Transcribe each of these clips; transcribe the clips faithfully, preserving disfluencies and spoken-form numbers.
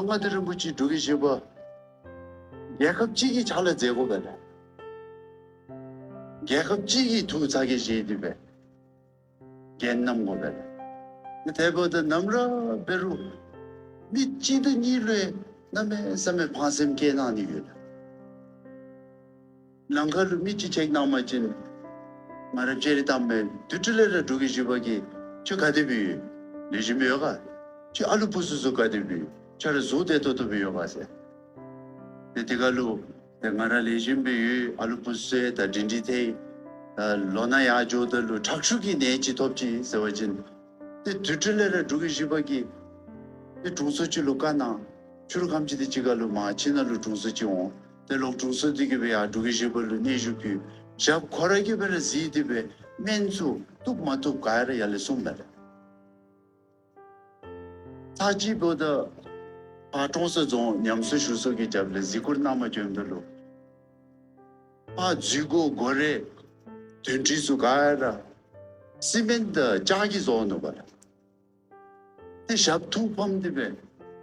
མངའ་བདག་རིན་པོ་ཆེ་འབྲུག་རྒྱལ་བཞི་པ་རྒྱལ་ཁབ་གཅིག་གི་ཕྱག་ལཱ་མཛད་དགོ་པས་ལགས། རྒྱལ་ཁབ་གཅིག་གི་ཐུགས་ཚ་གྱང་བཞེས་ཏེ་སྦེ་འགན་བསྣམ་དགོ་པས་ལགས། དེ་འབདཝ་ད་ནམ་ར་འབད་རུང་མི་གཅིག་དང་གཉིས་ལུ་གནམ་མེད་ས་མེད་ཕངས་སེམས་བསྐྱེད་གནང་ནི་ཡོད་ལགས། ནང་ཁ་ལུ་མི་གཅིག་ཅིག་གནང་པ་ཅིན་ང་ར་ཅིག་ར་བཏངམ་མས། དེ་འཕྲོ་ལས་ར་འབྲུག་རྒྱལ་བཞི་པ་གིས་ཁྱོད་ག་དེ་སྦེ་ཡོད། ལེགས་ཤོམ་ཡོད་ག། ཁྱོད་ཨ་ལུ་བུ་ཚུ་ཚུ་ག་དེ་སྦེ་ཡོད། ཁྱོད་ར་གཟུགས་བདེ་ཏོག་ཏོ་སྦེ་ཡོད་ག་ཟེར། ཏེ་དེ་ཁ་ལུ་ཏེ་ང་ར་ལེགས་ཤོམ་སྦེ་ཡོད། ཨ་ལུ་བུ་ཚུ་ད་སྒྲིང་སྒྲིང་ཐལ། ད་ལོ་ན་ཡར་འགྱོཝ་ད་ལུ་ཁྲག་ཤུགས་ཀྱི་ནད་ཅིག་ཐོབ་ཅི་ཟེར་བ་ཅིན། ཏེ་དེ་འཕྲོ་ལས་ར་འབྲུག་རྒྱལ་བཞི་པ་གིས་ཏེ་དྲུང་འཚོ་ཅིག་ལུ་བཀའ་གནང་། ཕྱི་རུ་ཁམས་ཅིག་དེ་ཅིག་ཁ་ལུ་མར་ཁྱིམ་ནང་ལུ་དྲུང་འཚོ་ཅིག་འོང་། ཏེ་ལོག་དྲུང་འཚོ་དེ་གིས་སྦེ་ཡར་འབྲུག་རྒྱལ་བཞི་པ་ལུ་སྙན་ཞུ་ཕུལ། ཞབས་ཁོ་ར་གིས་སྦེ་ར་གཟིགས་ཏེ་སྦེ་སྨན་ཚུ་བཏུབ་མ་བཏུབ་ག་ར་ཡར་ལས་གསུངམ་མས་ལགས། ཚར་གཅིག་འབདཝ་ད་ཕར་ཀྲོང་གསར་རྫོང་ཉམས་གསོ་ཞུ་ས་གི་རྒྱབ་ལས་གཟིགས་སྐོར་གནང་པར་བྱོནམ་ད་ལུ་ཕར་འཛུལ་སྒོ་སྒོ་རའི་མདུན་གྲལ་ཚུ་ག་ར་སི་མེནཊ་དང་ལྕགས་ཀྱིས་བཟོ་ནུག་པ་ལགས། ཏེ་ཞབས་ཐུགས་ཕམ་སྟེ་སྦེ་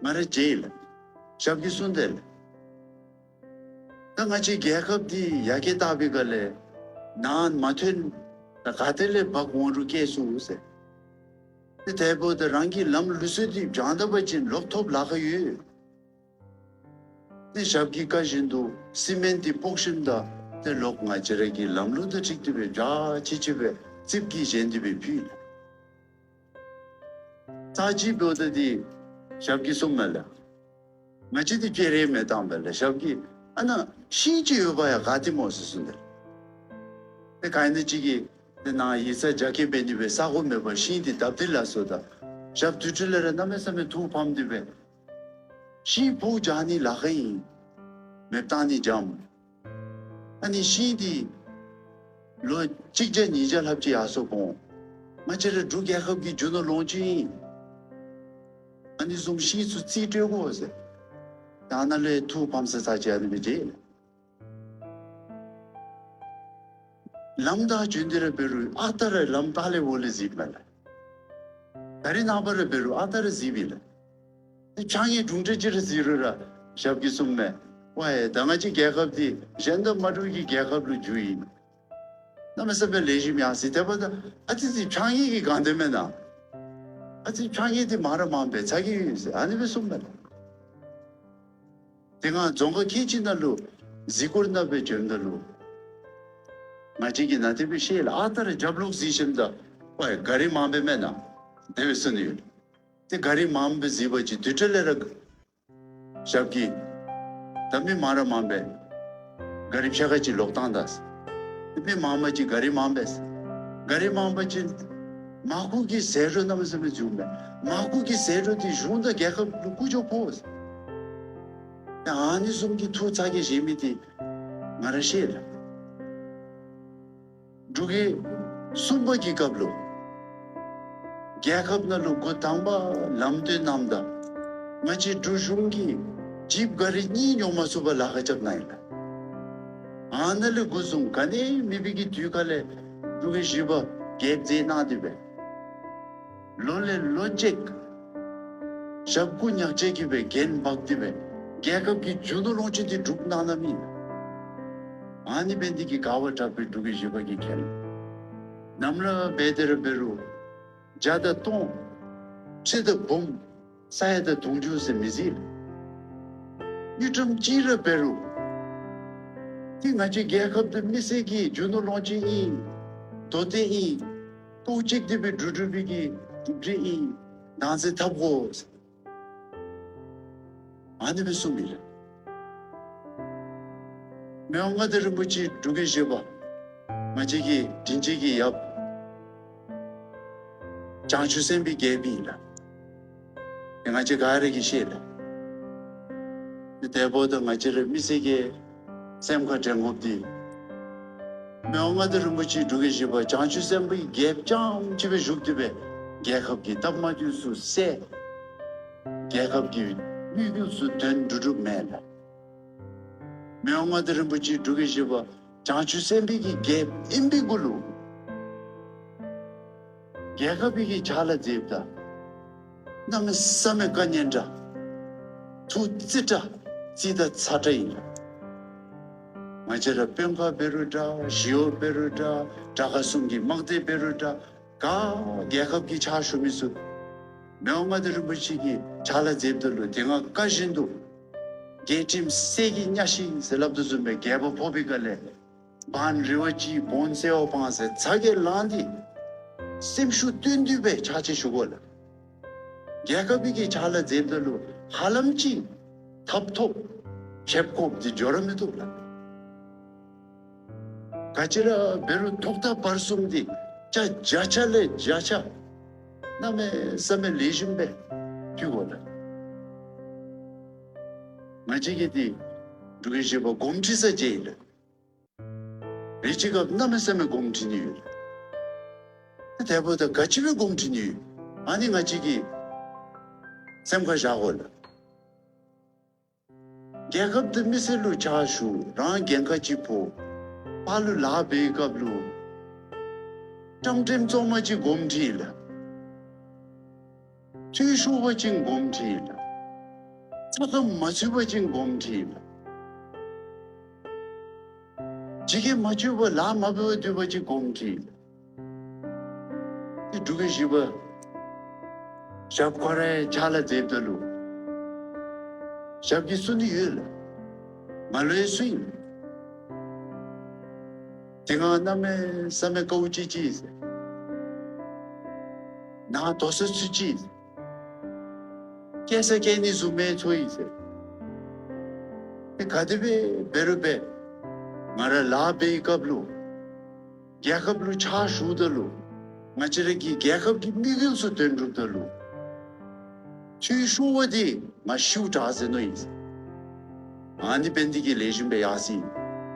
ང་ར་མཇལ་ཡི་ལགས། ཞབས་ཀྱིས་གསུངས་ཏེ་ལགས། ད་ང་བཅས་རྒྱལ་ཁབ་འདི་ཡར་རྒྱས་བཏང་པའི་སྒང་ལས་ནང་མ་ཐོན། ད་ག་ཏེ་ལས་འབག་འོང་རུང་སྐྱེལ་ཚུགས་ཟེར། ཏེ་དེ་འབདཝ་ད་རང་གི་ལམ་ལུགས་སྲོལ་འདི་བྱང་ད་པ་ཅིན་ལོག་ཐོབ་ལཱ་ཁག་ཡོད། ཏེ་ཞབས་ཀྱི་བཀའ་བཞིན་དུ་སི་མེནཊ་འདི་སྤོག་ཞིནམ་ད་ཏེ་ལོག་ང་བཅས་ར་གི་ལམ་ལུགས་དང་འཁྲིལ་ཏེ་སྦེ་འཇའ་ཆི་ཆི་སྦེ་རྩིགཔ་གིས་བཞེངས་ཏེ་སྦེ་ཕུལ། ཚར་གཅིག་འབདཝ་ད་འདི་ཞབས་ཀྱིས་གསུངམ་མས་ལགས། ང་བཅས་འདི་སྤྱན་རས་མ་བཏང་པས་ལགས། ཞབས་ཀྱིས་ཨ་ནཱ་ཤིང་ཅིག་ཡོད་པ་ཡང་ག་ཏེ་སྨོ་ཟེར་གསུངས་ཏེ། ཏེ་ག་ཨིན་ན་ཅིག་གིས་ཏེ་ནཱ་ཡིག་ཚང་རྒྱ་སྐྱེད་འབད་ནི་སྦེ་ས་གོ་མེད་པར་ཤིང་འདི་བརྡབ་སྟེ་ལགས་སོ་ད། ཞབས་དེ་འཕྲོ་ལས་ར་གནམ་མེད་ས་མེད་ཐུགས་ཕམ་སྟེ་སྦེ་ཤིང་ཕུ་རྒྱག་ནི་ལཱ་ཁག་ཨིན། མེདཔ་བཏང་ནི་འཇམ། ཨ་ནི་ཤིང་འདི་ལོ་གཅིག་བརྒྱ་ཉིས་བརྒྱ་ལྷགཔ་ཅིག་ཡར་སོང་འོང་། ང་བཅས་ར་འབྲུག་རྒྱལ་ཁབ་ཀྱི་རྒྱུ་ནོར་ལོངས་སྤྱོད་ཨིན། ཨ་ནི་བཟུམ་ཤིང་ཚུ་རྩིས་སྤྲོད་དགོ་ཟེར། ད་ནཱ་ལས་ཐུགས་ཕམ་ས་ས་ཅིག་ཨ་ནི་སྦེ་མཇལ། ལམ་བདའ་བྱོན་ཏེ་ར་འབད་རུང་ཨ་རྟག་ར་ལམ་ལྟག་ལས་འོག་ལས་གཟིགསཔ་མས་ལགས། ག་རི་ནང་པ་ར་འབད་རུང་ཨ་རྟག་ར་གཟིགསཔ་ཨིན་ལགས། ཏེ་ཕྱགས་སྙིགས་དུང་སྒྲ་ཅིག་ར་གཟིགས་རུང་ར་ཞབས་ཀྱིས་གསུངམ་མས། ཝའེ་ད་ང་བཅས་རྒྱལ་ཁབ་འདི་གཞན་དང་མ་འདྲཝ་གི་རྒྱལ་ཁབ་ལུ་འགྱུར་ཡི། གནམ་མེད་ས་མེད་ལེགས་ཤོམ་ཡར་སོང་ཡི། དེ་འབདཝ་ད་ཨ་ཙི་ཅིག་ཕྱགས་སྙིགས་ཀྱིས་གང་སྟེ་མེན་ན། ཨ་ཙི་ཕྱགས་སྙིགས་འདི་མང་ར་མངམ་སྦེ་ཚ་གྱང་ཡོད་ཟེར་ཨ་ནི་སྦེ་གསུངམ་མས་ལགས། དེ་སྒང་རྫོང་ཁག་ཁལ་གཅིག་ནང་ལུ་གཟིགས་སྐོར་གནང་སྦེ་བྱོནམ་ད་ལུ་ང་བཅས་ཀྱིས་ནཱ་དེ་སྦེ་ཤེས་ལགས། ཨ་རྟག་ར་རྒྱབ་ལོགས་གཟིགས་ཞིནམ་ད་ཝའེ་ག་རི་མངམ་སྦེ་མེན་ན། དེ་སྦེ་གསུངས་ནི་ཡོད། ཏེ་ག་རི་མངམ་སྦེ་གཟིགས་པ་ཅིན་དེ་འཕྲོ་ལས་ར་ཞབས་ཀྱིས་ད་མི་མང་ར་མངམ་སྦེ་ག་རི་ཕྱེད་ཀ་ཅིག་ལོག་བཏང་ད་ཟེར། ཏེ་མི་མངམ་ཅིག་ག་རི་མངམ་སྦེ་ཟེར། ག་རི་མངམ་ཅིག་མར་ཁུ་གི་ཟད་འགྲོ་གནམ་མེད་ས་མེད་འབྱུངམ་མས། མར་ཁུ་གི་ཟད་འགྲོ་འདི་གཞུང་དང་རྒྱལ་ཁབ་ལུ་ཀུ་ཅོ་ཕོག་ཟེར། ཏེ་ཨ་ནི་བཟུམ་གྱི་ཐུགས་ཚ་གྱང་བཞེས་མི་འདི་ང་ར་ཤེས་ལགས། འབྲུག་རྒྱལ་གསུམ་པ་གི་སྐབས་ལུ་རྒྱལ་ཁབ་ནང་ལུ་འགོ་དང་པ་ལམ་སྟོན་གནངམ་ད་ང་བཅས་འབྲུག་གཞུང་གིས་ཇིབ་ག་རི་གཉིས་ཉོ་མ་ཚུགས་པར་ལཱ་ཁག་རྐྱབ་གནང་ཡི་ལགས། ཨ་ནཱ་ལས་འགོ་བཟུང་ག་ནི་མེད་པའི་གི་དུས་ཁ་ལས་འབྲུག་རྒྱལ་བཞི་པ་རྒྱལཔོ་མཛད་གནང་སྟེ་སྦེ་ལོ་ལས་ལོ་ཅིག་ཞབས་སྐུ་ཉག་གཅིག་གིས་སྦེ་འགན་འབག་སྟེ་སྦེ་རྒྱལ་ཁབ་ཀྱི་རྒྱུ་ནོར་ལོངས་སྤྱོད་འདི་སྒྲུབ་གནང་གནངམ་ཨིན། ཨ་ནི་འབད་ནི་འདི་གིས་དགའ་བ་དྲག་པའི་འབྲུག་རྒྱལ་བཞི་པ་གིས་མཁྱེན། ནམ་ར་འབད་དེ་ར་འབད་རུང་བརྒྱ་དང་སྟོང་ཁྲི་དང་འབུམ་ས་ཡ་དང་དུང་ཕྱུར་ཟེར་མི་གཟིགས། དངུལ་ཀྲམ་གཅིག་ར་འབད་རུང་ཏེ་ང་བཅས་རྒྱལ་ཁབ་འདི་མི་སེར་གྱི་རྒྱུ་ནོར་ལོངས་སྤྱོད་ཨིན། དོ་ཏེ་ཨིན། ལྟོ་གཅིག་དེ་སྦེ་སྒྲུབ་སྒྲུབ་པའི་གི་གྲུབ་འབྲས་ཨིན། ནང་འཛིང་འཐབ་དགོ་ཟེར་ཨ་ནི་སྦེ་གསུངས་མི་ལགས། མི་དབང་མངའ་བདག་རིན་པོ་ཆེ་འབྲུག་རྒྱལ་བཞི་པ་ང་བཅས་ཀྱི་དྲིན་ཅན་གྱི་ཡབ་བྱང་ཆུབ་སེམས་དཔའི་རྒྱལཔོ་ཨིན་ལགས། ང་བཅས་ག་ར་གིས་ཤེས་ལགས། དེ་འབདཝ་ད་ང་བཅས་ར་མི་སེར་གྱི་སེམས་ཁར་དྲན་དགོཔ་འདི་མི་དབང་མངའ་བདག་རིན་པོ་ཆེ་འབྲུག་རྒྱལ་བཞི་པ་བྱང་ཆུབ་སེམས་དཔའི་རྒྱལཔོ་རྐྱངམ་ཅིག་སྦེ་བཞུགས་ཏེ་སྦེ་རྒྱལ་ཁབ་ཀྱི་སྟབས་མ་བདེཝ་ཚུ་བསལ། རྒྱལ་ཁབ་ཀྱི་དམིགས་ཡུལ་ཚུ་དོན་འགྲུབ་འགྲུབ་མེན་ལགས། མི་དབང་མངའ་བདག་རིན་པོ་ཆེ་འབྲུག་རྒྱལ་བཞི་པ་བྱང་ཆུབ་སེམས་དཔའི་གི་རྒྱལཔོ་ཨིན་པའི་གུ་ལུ་རྒྱལ་ཁབ་ཀྱི་ཕྱག་ལཱ་མཛདཔ་ད་གནམ་མེད་ས་མེད་བཀའ་གཉན་དྲགས། ཐུགས་རྩིས་དྲག་རྩིས་དང་ཚ་དྲག་ཨིན། ང་བཅས་ར་དཔོན་ཁག་འབད་རུང་འདྲ་ཞི་གཡོག་འབད་རུང་འདྲ་དྲག་ཁག་གསུམ་གྱི་དམག་སྡེ་འབད་རུང་འདྲ་ག་རྒྱལ་ཁབ་ཀྱི་ཕྱག་ཞུ་མི་ཚུ་མི་དབང་མངའ་བདག་རིན་པོ་ཆེ་གི་ཕྱག་ལཱ་མཛདཔ་ད་ལུ་དེ་སྔ་བཀའ་བཞིན་དུ་རྒྱལ་ཁྲིམས་གསེར་གྱི་གཉའ་ཤིང་ཟེར་སླབ་དོ་བཟུམ་སྦེ་རྒྱལ་པོ་ཕོག་པའི་སྒང་ལས་འབངས་རི་བ་གཅིག་བོན་སེརཝ་སྤངས་ཟེར་ཚ་གྱང་ལངས་ཏེ་སེམས་ཤུགས་བཏོན་ཏེ་སྦེ་ཕྱག་ཕྱིད་ཞུ་དགོ་ལགས། རྒྱལ་ཁབ་ཀྱི་ཕྱག་ལཱ་མཛདཔ་ད་ལུ་ཧ་ལམ་ཅིག་ཐབ་ཐོབ་ཁེབ་ཁོབ་འདི་འགྱོ་ར་མི་བཏུབ་ལགས། ག་ཅི་ར་འབད་རུང་ཐོག་མཐའ་བར་གསུམ་འདི་ཅ་བརྒྱ་ཆ་ལས་བརྒྱ་ཆ་གནམ་མེད་ས་མེད་ལེགས་ཤོམ་སྦེ་ཕུལ་དགོ་ལགས། ང་བཅས་ཀྱི་འདི་འབྲུག་རྒྱལ་བཞི་པ་དགོངསམ་ཁྲེལ་ས་ཅིག་ཨིན་ལགས། རེ་ཅིག་སྐབས་གནམ་མེད་ས་མེད་དགོངསམ་ཁྲེལ་ནི་ཡོད། ཏེ་དེ་འབདཝ་ད་ག་ཅི་སྦེ་དགོངསམ་ཁྲེལ་ནི་ཡོད། ཨ་ནི་ང་བཅས་ཀྱིས་སེམས་ཁར་བཞག་དགོ་ལགས། རྒྱལ་ཁབ་དང་མི་སེར་ལུ་ཕྱག་ཞུ་རང་འགན་ཁག་ཅིག་ཕོག་ཕར་ལུ་ལཱ་འབད་བའི་སྐབས་ལུ་ཀྲམ་ཀྲེམ་བཙོང་མ་ཅིག་དགོངསམ་ཁྲེལ་ལགས། འཐུས་ཤོར་བ་ཅིན་དགོངསམ་ཁྲེལ་ལགས། ཚ་ཁ་མ་ཚུད་པ་ཅིན་དགོངསམ་ཁྲེལ་ལགས། ཇི་སྐད་མ་བཅོལ་བར་ལཱ་མ་འབད་བར་སྡོད་པ་ཅིན་དགོངསམ་ཁྲེལ་ལགས། ཏེ་འབྲུག་རྒྱལ་བཞི་པ་ཞབས་ཁོ་རའི་ཕྱག་ལཱ་མཛདཔ་ད་ལུ་ཞབས་ཀྱིས་བསུ་ནི་ཡོད་ལགས། མ་ལུས་བསུ་ཡི། དེ་སྒང་གནམ་མེད་ས་མེད་དཀའཝ་སྤྱད་ཅི་ཟེར། ནང་དོགས་ས་ཚུད་ཅི་ཟེར། སྐྱེལ་ས་སྐྱེལ་ནི་བཟུམ་མས་ཚོར་ཡི་ཟེར། ཏེ་ག་དེ་སྦེ་འབད་རུང་འབད་ང་ར་ལཱ་འབད་བའི་སྐབས་ལུ་རྒྱལ་ཁབ་ལུ་ཕྱག་ཞུཝ་ད་ལུ་ང་བཅས་ར་གི་རྒྱལ་ཁབ་ཀྱི་དམིགས་ཡུལ་ཚུ་དོན་འགྲུབ་ད་ལུ་འཐུས་ཤོར་བ་འདི་ང་ཤིཝ་དྲག་ཟེར་མནོ་ཡི་ཟེར། ཨ་ནི་འབད་ནི་དེ་གིས་ལེགས་ཤོམ་སྦེ་ཡར་སོ་ཡི།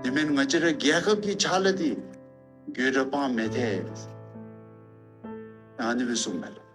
དེ་མེན་ང་བཅས་ར་རྒྱལ་ཁབ་ཀྱི་ཕྱག་ལཱ་འདི་དགོད་བྲ་སྤང་མི་ཐེག་ཟེར། ཨ་ནི་སྦེ་གསུངམ་མས་ལགས།